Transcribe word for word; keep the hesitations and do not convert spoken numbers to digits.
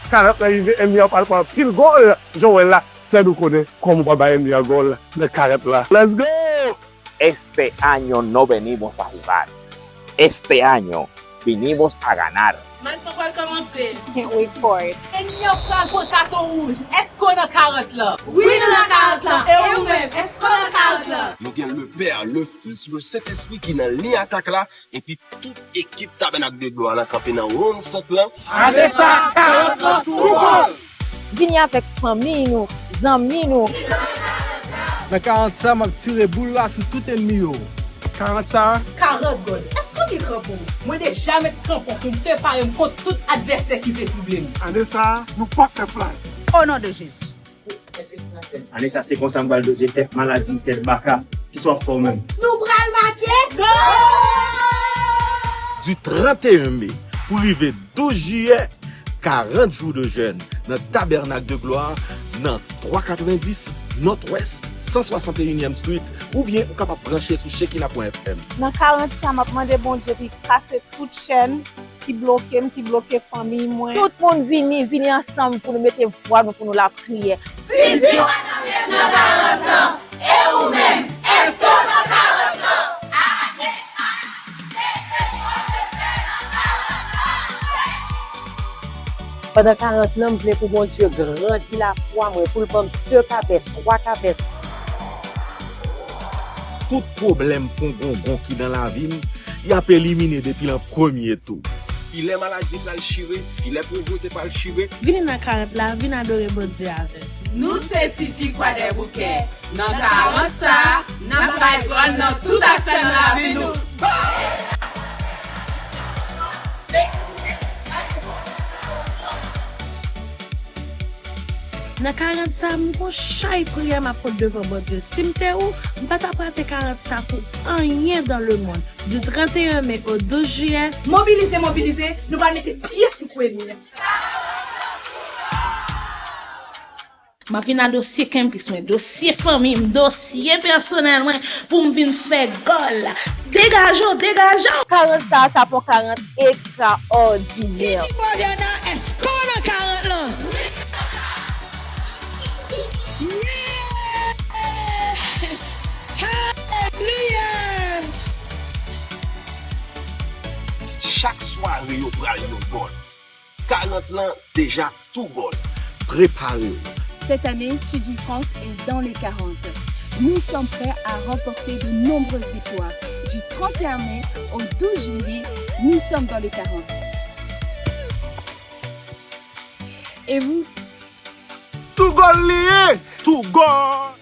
Karant lan rive, ènmi an pral pran anpil gòl. Jan w wè l la, sèl ou konnen kòman w pral bay ènmi an gòl nan karant lan. Let's go! Este año no venimos a jugar. Este año vinimos a ganar. Match lan pral kòmanse. Can't wait for it. Ènmi an pral pran katon wouj. Èske w nan karant lan? Wi, nou nan karant lan. E ou menm, èske w nan karant lan? Nou gen Lepè, Lefis, Lesentespri ki nan liy atak la, epi tout ekip Tabènak de Glwa lan kanpe nan wonn sant lan. Ane sa, karant lan tou gòl! Vini avèk fanmi nou, zanmi nou. Nan karant sa, m ap tire boul la sou tout ènmi yo. Karant sa. Karant gòl. Èske w gen kranpon? Mwen deja met kranpon pou m prepare m kont tout advèsè ki vle twouble m. Ane sa, nou p ap fè flag. O non de Jezi. Ane sa, se konsa m pral doze tèt maladi, tèt baka. Kisa w ap fè w menm? Nou pral make gòl! Du trente et un mai pou rive douz jiyè, karant jou de jèn nan Tabènak de Glwa, nan twa katrevenndis Nòtwès, san swasanteyinyèm Street, oubyen ou kapab branche sou Shekinah pwen F M. Nan karant sa, m ap mande Bondye pou l kase tout chèn ki bloke m, ki bloke fanmi mwen. Tout moun vini, vini ansanm pou nou mete vwa nou, pou nou lapriyè. Tidi Wadamyèt nan karant lan. E ou menm, èske w nan karant lan? Pandan karant lan, m vle pou Bondye grandi lafwa mwen, pou l ban m de kabès, twa kabès. Tout pwoblèm pongongon ki nan lavi m, y ap elimine depi nan premye tou. Filè maladi pral chire, filè povrete pral chire. Vini nan karant la, vin adore Bondye avè m. Nou se Tidi Kwadèboukè. Nan karant sa, n ap bay gòl nan tout aspè nan lavi nou. Nan karant sa, m gon chay priyè m ap pot devan Bondye. Si m te ou, m pa t ap rate karant sa pou anyen dans le monde. Du trente et un mai au douze juillet. Mobilize, mobilize, nou pral mete pye sou kou ènmi an. M ap vin a dosye kenpis mwen, dosye fanmi m, dosye pèsonèl mwen pou m vin fè gòl. Degaje w, degaje w! Karant sa, sa pa yon karant ekstraòdinè. Titi Boyana, èske w nan karant lan? Yeah! Alelouya! Chak sware yo pral yon gòl. Karant lan deja tou gòl. Prepare w! Cette année, Tidi France est dans les quarante. Nous sommes prêts à remporter de nombreuses victoires. Du trente et un mai au douze juillet, nous sommes dans les quarante. Et vous? Tou gòl li ye! Tou gòl!